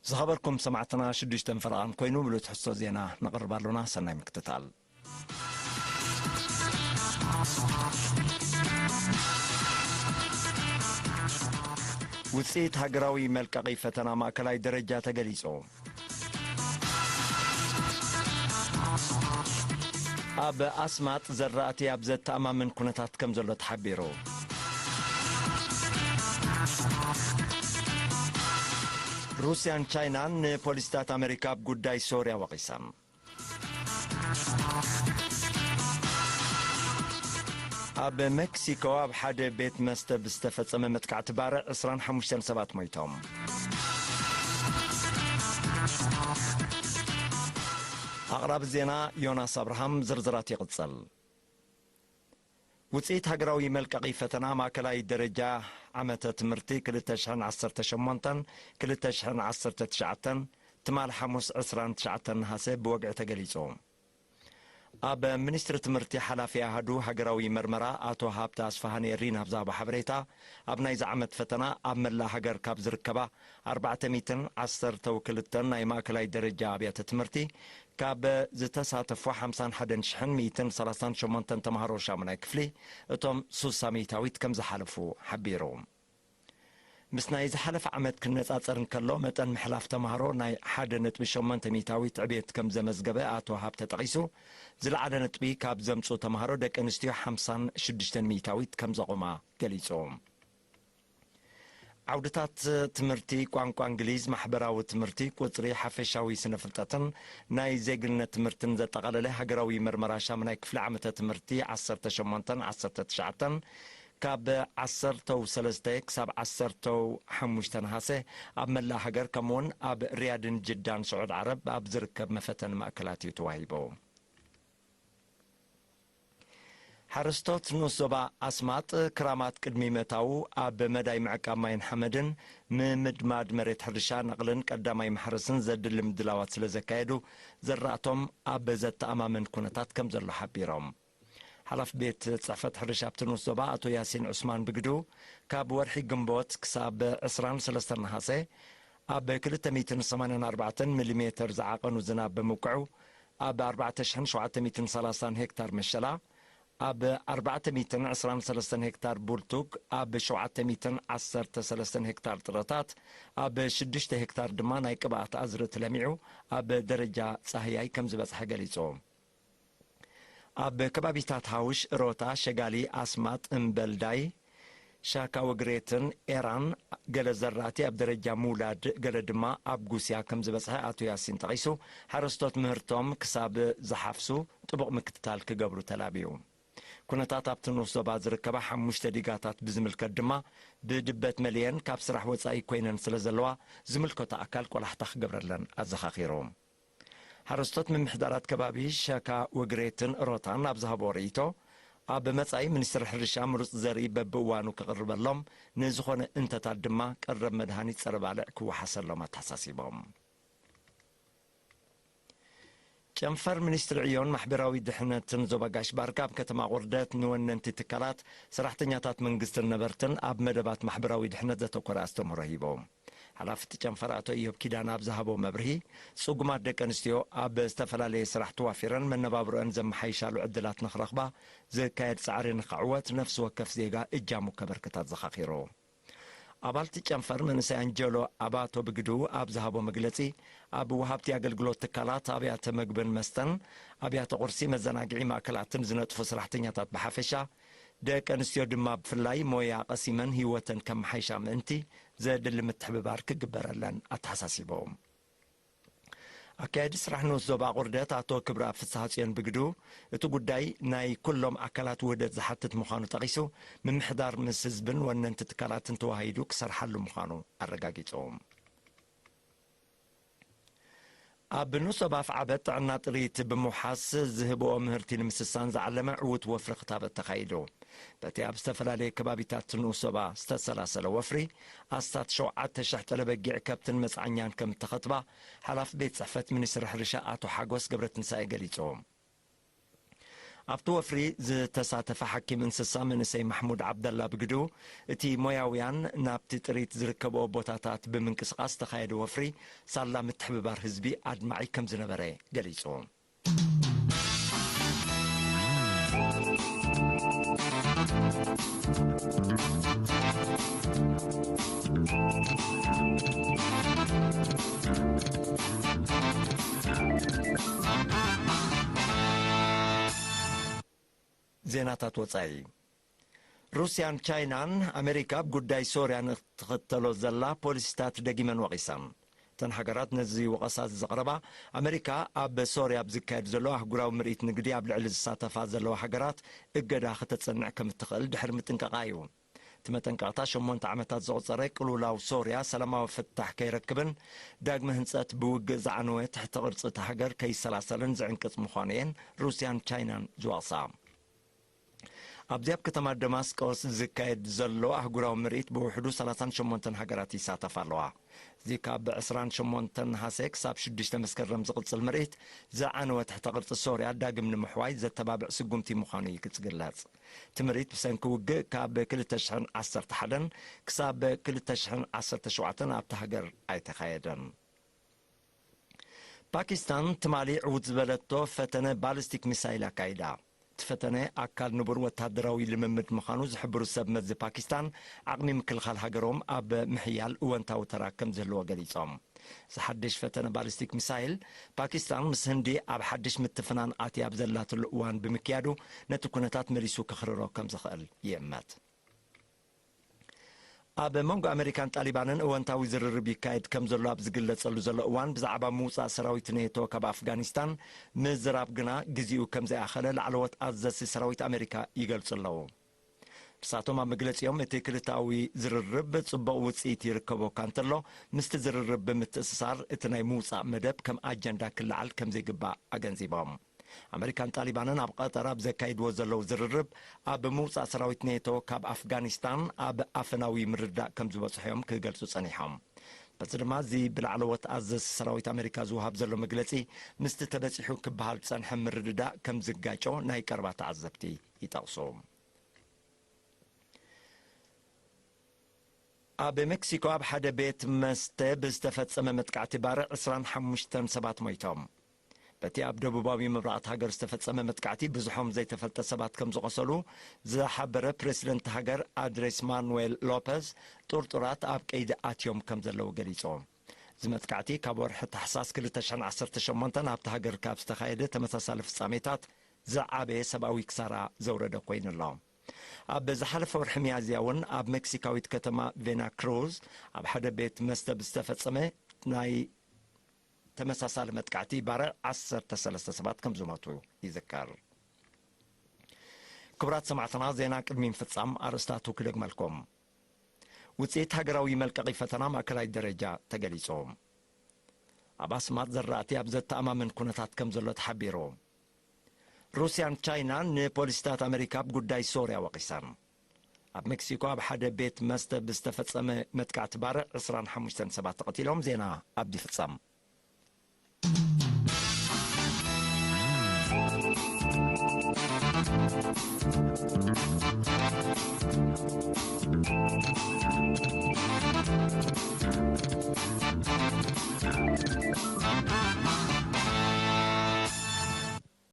ዝኸበርኩም ሰማዕትና፣ ሽዱሽተን ፈረቓን ኮይኑ ምሉእ ትሕዝቶ ዜና ነቕርብ ኣሎና። ሰናይ ምክትታል። ውጽኢት ሃገራዊ መልቀቒ ፈተና ማእከላይ ደረጃ ተገሊጹ። ኣብ ኣስማጥ ዘራእቲ ኣብ ዘተኣማምን ኩነታት ከም ዘሎ ተሓቢሩ። ሩስያን ቻይናን ንፖሊስታት ኣመሪካ ኣብ ጉዳይ ሶርያ ወቒሰን። ኣብ ሜክሲኮ ኣብ ሓደ ቤት መስተ ብዝተፈጸመ መጥቃዕቲ ባርዕ ዕስራን ሓሙሽተን ሰባት ሞይቶም። ኣቕራቢ ዜና ዮናስ ኣብርሃም። ዝርዝራት ይቕጽል። ውጽኢት ሃገራዊ መልቀቒ ፈተና ማእከላይ ደረጃ ዓመተ ትምህርቲ ክልተ ሽሕን ዓሰርተ ሸሞንተን ክልተ ሽሕን ዓሰርተ ትሽዓተን ትማል ሓሙስ ዕስራን ትሽዓተን ነሃሰ ብወግዒ ተገሊጹ። ኣብ ሚኒስትሪ ትምህርቲ ሓላፊ ኣሃዱ ሃገራዊ መርመራ ኣቶ ሃብተ ኣስፋሃኒ ሪን ኣብ ዝሃቦ ሓበሬታ፣ ኣብ ናይዚ ዓመት ፈተና ኣብ መላእ ሃገር ካብ ዝርከባ ኣርባዕተ ሚእትን ዓሰርተው ክልተን ናይ ማእከላይ ደረጃ ኣብያተ ትምህርቲ ካብ ዝተሳተፉ ሓምሳን ሓደን ሽሕን ሚእትን ሰላሳን ሸሞንተን ተምሃሮ ሻሙናይ ክፍሊ እቶም ሱሳ ሚእታዊት ከም ዝሓለፉ ሓቢሩ። ምስ ናይ ዝሓለፈ ዓመት ክነጻጸር እንከሎ፣ መጠን ምሕላፍ ተምሃሮ ናይ ሓደ ነጥቢ ሸሞንተ ሚእታዊት ዕብየት ከም ዘመዝገበ ኣቶ ሃብተ ጠቒሱ፣ ዝለዓለ ነጥቢ ካብ ዘምጽኡ ተምሃሮ ደቂ ኣንስትዮ ሓምሳን ሽዱሽተን ሚእታዊት ከም ዘቑማ ገሊጹ። ዓውድታት ትምህርቲ ቋንቋ እንግሊዝ፣ ማሕበራዊ ትምህርቲ፣ ቁጽሪ፣ ሓፈሻዊ ስነ ፍልጠትን ናይ ዜግነት ትምህርትን ዘጠቓለለ ሃገራዊ መርመራ ሻሙናይ ክፍሊ ዓመተ ትምህርቲ ዓሰርተ ሸሞንተን ዓሰርተ ትሽዓተን ካብ ዓሰርተው ሰለስተ ክሳብ ዓሰርተው ሓሙሽተ ነሃሰ ኣብ መላእ ሃገር ከምኡውን ኣብ ሪያድን ጅዳን ስዑድ ዓረብ ኣብ ዝርከብ መፈተኒ ማእከላት እዩ ተዋሂቡ። ሓረስቶት ንኡስ ዞባ ኣስማጥ ክራማት ቅድሚ ምእታዉ ኣብ መዳይ ምዕቃብ ማይን ሓመድን፣ ምምድማድ መሬት ሕርሻ፣ ነቕልን ቀዳማይ ማሕረስን ዘድሊ ምድላዋት ስለ ዘካየዱ፣ ዘራእቶም ኣብ ዘተኣማምን ኩነታት ከም ዘሎ ሓቢሮም። ሓላፊ ቤት ጽሕፈት ሕርሻ ኣብቲ ንኡስ ዞባ ኣቶ ያሲን ዑስማን ብግዱ፣ ካብ ወርሒ ግንቦት ክሳብ ዕስራን ሰለስተን ነሃሰ ኣብ ክልተ ሚእትን ሰማንያን ኣርባዕተን ሚሊሜተር ዝዓቐኑ ዝናብ ብምብቅዑ፣ ኣብ ኣርባዕተ ሽሕን ሸውዓተ ሚእትን ሰላሳን ሄክታር መሸላ፣ ኣብ ኣርባዕተ ሚእትን ዕስራን ሰለስተን ሄክታር ቡልቱግ፣ ኣብ ሸውዓተ ሚእትን ዓሰርተ ሰለስተን ሄክታር ጥረታት፣ ኣብ ሽዱሽተ ሄክታር ድማ ናይ ቅብኣት ኣዝርእቲ ለሚዑ ኣብ ደረጃ ጻህያይ ከም ዝበጽሐ ገሊጹ። ኣብ ከባቢታት ሃውሽ፣ ሮታ፣ ሸጋሊ፣ ኣስማጥ፣ እምበልዳይ፣ ሻካ ወግሬትን ኤራን ገለ ዘራእቲ ኣብ ደረጃ ምውላድ፣ ገለ ድማ ኣብ ጉስያ ከም ዝበጽሐ ኣቶ ያሲን ጠቒሱ፣ ሓረስቶት ምህርቶም ክሳብ ዝሓፍሱ ጥቡቕ ምክትታል ክገብሩ ተላብዩ። ኩነታት ኣብቲ ንኡስ ዞባ ዝርከባ ሓሙሽተ ዲጋታት ብዝምልከት ድማ፣ ብድበት መሊኤን ካብ ስራሕ ወጻኢ ኮይነን ስለ ዘለዋ፣ ዝምልከቶ ኣካል ቆላሕታ ክገብረለን ኣዘኻኺሩ። ሓረስቶት ምምሕዳራት ከባቢ ሸካ ወግሬትን ሮታን ኣብ ዝሃቦ ርእይቶ፣ ኣብ መጻኢ ሚኒስትሪ ሕርሻ ምሩጽ ዘርኢ በብእዋኑ ክቕርበሎም፣ ንዝኾነ እንተታት ድማ ቀረብ መድሃኒት ጸረ ባልዕ ክወሓሰሎም ኣተሓሳሲቦም። ጨንፈር ሚኒስትሪ ዕዮን ማሕበራዊ ድሕነትን ዞባ ጋሽ ባርካ ኣብ ከተማ ቁርደት ንወነንቲ ትካላት፣ ሰራሕተኛታት መንግስትን ነበርትን ኣብ መደባት ማሕበራዊ ድሕነት ዘተኮረ ኣስተምህሮ ሂቦም። ሓላፊ እቲ ጨንፈር ኣቶ ኢዮብ ኪዳነ ኣብ ዝሃቦ መብርሂ፣ ጽጉማት ደቂ ኣንስትዮ ኣብ ዝተፈላለየ ስራሕ ተዋፊረን መነባብሮአን ዘመሓይሻሉ ዕድላት ንኽረኽባ ዝካየድ ጻዕሪ ንኽዕወት ነፍሲ ወከፍ ዜጋ እጃሙ ከበርክት ኣዘኻኺሩ። ኣባልቲ ጨንፈር መንእሰይ ኣንጀሎ ኣባቶ ብግድኡ ኣብ ዝሃቦ መግለጺ፣ ኣብ ወሃብቲ ኣገልግሎት ትካላት፣ ኣብያተ መግብን መስተን፣ ኣብያተ ቁርሲ፣ መዘናግዒ ማእከላትን ዝነጥፉ ሰራሕተኛታት ብሓፈሻ፣ ደቂ ኣንስትዮ ድማ ብፍላይ ሞያ ቀሲመን ህይወተን ከመሓይሻ ምእንቲ ዘድሊ ምትሕብባር ክግበረለን ኣተሓሳሲቦም። ኣካያዲ ስራሕ ንኡስ ዞባ ቁርደት ኣቶ ክብረኣብ ፍስሃጽዮን ብግዱ፣ እቲ ጉዳይ ናይ ኩሎም ኣካላት ውህደት ዝሓትት ምዃኑ ጠቒሱ፣ ምምሕዳር ምስ ህዝብን ወነንቲ ትካላትን ተዋሂዱ ክሰርሓሉ ምዃኑ ኣረጋጊጹ። ኣብ ንኡስ ዞባ ኣፍዓበት ጥዕና ጥሪት ብምውሓስ ዝህብኦ ምህርቲ ንምስሳን ዝዓለመ ዕዉት ወፍሪ ክታበት ተኻይዱ። በቲ ኣብ ዝተፈላለየ ከባቢታት ንኡስ ዞባ ዝተሰላሰለ ወፍሪ፣ ኣስታት ሸውዓተ ሽሕ ጠለበጊዕ ከብትን መጽዓኛን ከም እተኸትባ ሓላፊ ቤት ጽሕፈት ሚኒስትሪ ሕርሻ ኣቶ ሓጎስ ገብረትንሳኤ ገሊጹ። ኣብቲ ወፍሪ ዝተሳተፈ ሓኪም እንስሳ መንእሰይ ማሕሙድ ዓብደላ ብግድኡ፣ እቲ ሞያውያን ናብቲ ጥሪት ዝርከብኦ ቦታታት ብምንቅስቓስ ዝተኻየደ ወፍሪ ሳላ ምትሕብባር ህዝቢ ኣድማዒ ከም ዝነበረ ገሊጹ። ዜናታት ወጻኢ። ሩስያን ቻይናን ኣሜሪካ ኣብ ጉዳይ ሶርያ ንትኽተሎ ዘላ ፖሊሲታት ደጊመን ወቒሰን። እተን ሃገራት ነዚ ወቐሳ ዘቕረባ፣ ኣሜሪካ ኣብ ሶርያ ኣብ ዝካየድ ዘሎ ኣህጉራዊ ምርኢት ንግዲ ኣብ ልዕሊ ዝሳተፋ ዘለዋ ሃገራት እገዳ ከተጽንዕ ከም እትኽእል ድሕሪ ምጥንቃቓ እዩ። እቲ መጠንቀቕታ ሸሞንተ ዓመታት ዘቑጸረ ቅልውላው ሶርያ ሰላማዊ ፍታሕ ከይረክብን ዳግመ ህንጸት ብውግእ ዝዓነወ ትሕቲ ቅርጺ እታ ሃገር ከይሰላሰልን ዝዕንቅጽ ምዃኑ እየን ሩስያን ቻይናን ዝወቕሳ። ኣብዚ ኣብ ከተማ ደማስቆስ ዝካየድ ዘሎ ኣህጉራዊ ምርኢት ብውሕዱ ሰላሳን ሸሞንተን ሃገራት ይሳተፋ ኣለዋ። እዚ ካብ ዕስራን ሸሞንተን ነሓሰ ክሳብ ሽዱሽተ መስከረም ዝቕጽል ምርኢት፣ ዝዓነወ ትሕተ ቅርጺ ሶርያ ዳግም ንምሕዋይ ዘተባብዕ ስጉምቲ ምዃኑ እዩ ዝግለጽ። እቲ ምርኢት ብሰንኪ ውግእ ካብ ክልተ ሽሕን ዓሰርተ ሓደን ክሳብ ክልተ ሽሕን ዓሰርተ ሸውዓተን ኣብታ ሃገር ኣይተኻየደን። ፓኪስታን ትማሊ ዕዉት ዝበለቶ ፈተነ ባሊስቲክ ሚሳይል ኣካይዳ። እቲ ፈተነ ኣካል ንቡር ወተሃደራዊ ልምምድ ምዃኑ ዝሕብሩ ሰብ መዚ ፓኪስታን፣ ዓቕሚ ምክልኻል ሃገሮም ኣብ ምሕያል እወንታዊ ተራ ከም ዝህልዎ ገሊጾም። እዚ ሓድሽ ፈተነ ባሊስቲክ ሚሳይል፣ ፓኪስታን ምስ ህንዲ ኣብ ሓድሽ ምትፍናን ኣትያ ኣብ ዘላትሉ እዋን ብምክያዱ፣ ነቲ ኩነታት መሊሱ ከኽርሮ ከም ዝኽእል ይእመት። ኣብ መንጎ ኣመሪካን ጣሊባንን እወንታዊ ዝርርብ ይካየድ ከም ዘሎ ኣብ ዝግለጸሉ ዘሎ እዋን፣ ብዛዕባ ምውጻእ ሰራዊት ኔቶ ካብ ኣፍጋኒስታን ምዝራብ ግና ግዜኡ ከም ዘይኣኸለ ላዕለዎት ኣዘዝቲ ሰራዊት ኣመሪካ ይገልጹ ኣለዉ። ንሳቶም ኣብ መግለጺኦም፣ እቲ ክልተኣዊ ዝርርብ ጽቡቕ ውጽኢት ይርከቦ እኳ እንተሎ፣ ምስቲ ዝርርብ ብምትእስሳር እቲ ናይ ምውጻእ መደብ ከም ኣጀንዳ ክለዓል ከም ዘይግባእ ኣገንዚቦም። ኣመሪካን ጣሊባንን ኣብ ቀጠር ኣብ ዘካይድዎ ዘለዉ ዝርርብ፣ ኣብ ምውጻእ ሰራዊት ኔቶ ካብ ኣፍጋኒስታን ኣብ ኣፈናዊ ምርድዳእ ከም ዝበጽሑ እዮም ክገልጹ ጸኒሖም። በዚ ድማ፣ እዚ ብላዕለዎት ኣዘዝቲ ሰራዊት ኣመሪካ ዝወሃብ ዘሎ መግለጺ፣ ምስቲ ተበጺሑ ክበሃል ዝጸንሐ ምርድዳእ ከም ዝጋጮ ናይ ቀረባ ተዓዘብቲ ይጠቕሱ። ኣብ ሜክሲኮ ኣብ ሓደ ቤት መስተ ብዝተፈጸመ መጥቃዕቲ ባርዕ ዕስራን ሓሙሽተን ሰባት ሞይቶም። በቲ ኣብ ደቡባዊ ምብራቕ ሃገር ዝተፈጸመ መጥቃዕቲ፣ ብዙሖም ዘይተፈልጠ ሰባት ከም ዝቖሰሉ ዝሓበረ ፕሬዚደንት ሃገር ኣድሬስ ማኑዌል ሎፐዝ፣ ጥርጡራት ኣብ ቀይዲ ኣትዮም ከም ዘለዉ ገሊጹ። እዚ መጥቃዕቲ፣ ካብ ወርሒ ታሕሳስ ክልተ ሽሕን ዓሰርተ ሸሞንተን ኣብቲ ሃገር ካብ ዝተኻየደ ተመሳሳሊ ፍጻሜታት ዝዓበየ ሰብኣዊ ክሳራ ዘውረደ ኮይኑ ኣሎ። ኣብ ዝሓለፈ ወርሒ ሚያዝያ እውን ኣብ ሜክሲካዊት ከተማ ቬና ክሩዝ ኣብ ሓደ ቤት መስተ ብዝተፈጸመ ናይ ተመሳሳሊ መጥቃዕቲ ባርዕ ዓሰርተ ሰለስተ ሰባት ከም ዝሞቱ ይዝከር። ክቡራት ሰማዕትና፣ ዜና ቅድሚ ምፍጻም ኣርእስታቱ ክደግመልኩም። ውጽኢት ሃገራዊ መልቀቒ ፈተና ማእከላይ ደረጃ ተገሊጹ። ኣብ ኣስማት ዘራእቲ ኣብ ዘተኣማምን ኩነታት ከም ዘሎ ተሓቢሩ። ሩስያን ቻይናን ንፖሊሲታት ኣመሪካ ኣብ ጉዳይ ሶርያ ወቒሰን። ኣብ ሜክሲኮ ኣብ ሓደ ቤት መስተ ብዝተፈጸመ መጥቃዕቲ ባርዕ ዕስራን ሓሙሽተን ሰባት ተቐቲሎም። ዜና ኣብዲ ፍጸም።